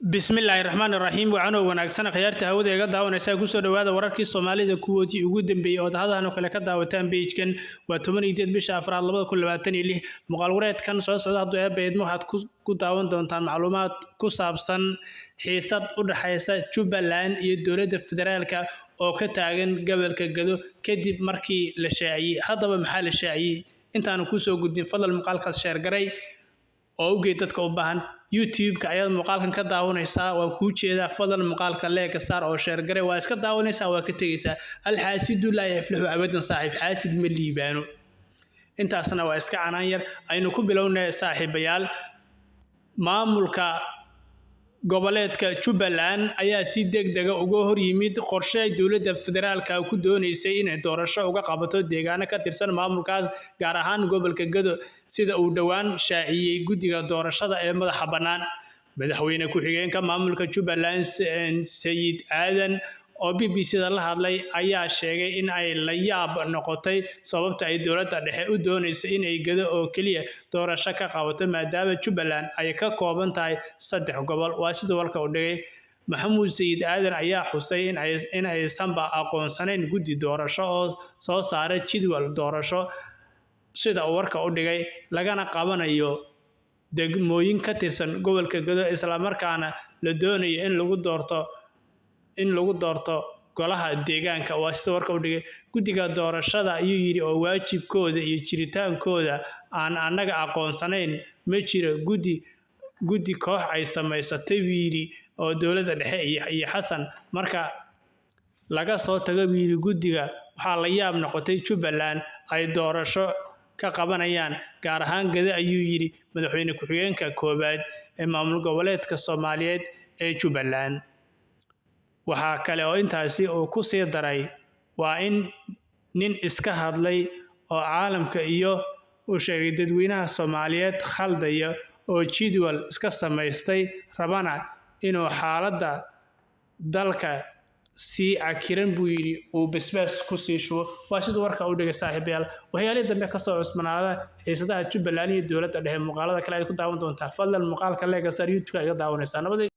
Bismillaahi raxmaani raxiim. Wacanoo wanaagsan, akhyaarta hawada iga daawanaysa, kusoo dhawaada wararkii Soomaalida kuwoodii ugu dambeeyey oo hadahan oo kale ka daawataan page-kan. Waa 18 bisha afraad 2026. Muuqaal wareedkan soo socda, hadduu Eebbe idmo, waxaad ku daawan doontaan macluumaad ku saabsan xiisad u dhaxaysa Jubbaland iyo dowladda federaalka oo ka taagan gobolka Gado kadib markii la shaaciyey. Haddaba maxaa la shaaciyey? Intaanu kusoo gudbin, fadlan muuqaalkaas share garay oo u geed dadka u baahan. YouTube-ka ayaad muuqaalkan ka daawanaysaa, waan kuu jeedaa. Fadlan muuqaalka like saar oo share garay. Waa iska daawanaysaa, waa ka tegaysaa. الحاسد لا يفلح أبدا. Saaxiib xaasid ma liibaano. Intaasna waa iska canaan yar. Aynu ku bilownay, saaxiibayaal. Maamulka goboleedka Jubbaland ayaa si degdega uga hor yimid qorshe ay dowladda federaalka ku doonaysay inay doorasho uga qabato deegaano ka tirsan maamulkaas, gaar ahaan gobolka Gado, sida uu dhowaan shaaciyey guddiga doorashada ee madaxa bannaan. Madaxweyne ku-xigeenka maamulka Jubbaland, Sayid Aadan, oo BBC-da la hadlay, ayaa sheegay in ay la yaab noqotay sababta ay dowladda dhexe u doonayso in ay Gado oo keliya doorasho ka qabato, maadaama Jubbaland ay ka kooban tahay saddex gobol. Waa sida warka u dhigay. Maxamuud Sayid Aadan ayaa xusay in aysanba aqoonsanayn guddi doorasho oo soo saaray jadwal doorasho, sida uu warka u dhigay, lagana qabanayo degmooyin ka tirsan gobolka Gado, islamarkaana la doonayo in lagu doorto golaha deegaanka. Waa sida warka u dhigay. Guddiga doorashada, ayuu yidhi, oo waajibkooda iyo jiritaankooda aan annaga aqoonsanayn, ma jiro guddi koox ay samaysatay, buu yidhi, oo dowladda dhexe iyo Xasan. Marka laga soo tago, buu yidhi, guddiga, waxaa la yaab noqotay Jubbaland ay doorasho ka qabanayaan, gaar ahaan Gado, ayuu yidhi madaxweyne ku-xigeenka koowaad ee maamul goboleedka Soomaaliyeed ee Jubbaland. Waxaa kale oo intaasi uu ku sii daray, waa in nin iska hadlay oo caalamka iyo uu sheegay dadweynaha Soomaaliyeed khaldaya oo jadwal iska samaystay, rabana inuu xaaladda dalka sii cakiran, buu yidhi, uu basbaas ku sii shubo. Waa sida warka u dhigay, saaxiibayaal. Waxyaalihii dambe kasoo cusbanaada xiisadaha Jubbaland iyo dowladda dhexe, muuqaalada kale aad ku daawan doontaa. Fadlan muuqaalka like saar. YouTube-ka iga daawanaysaa. Nabadey.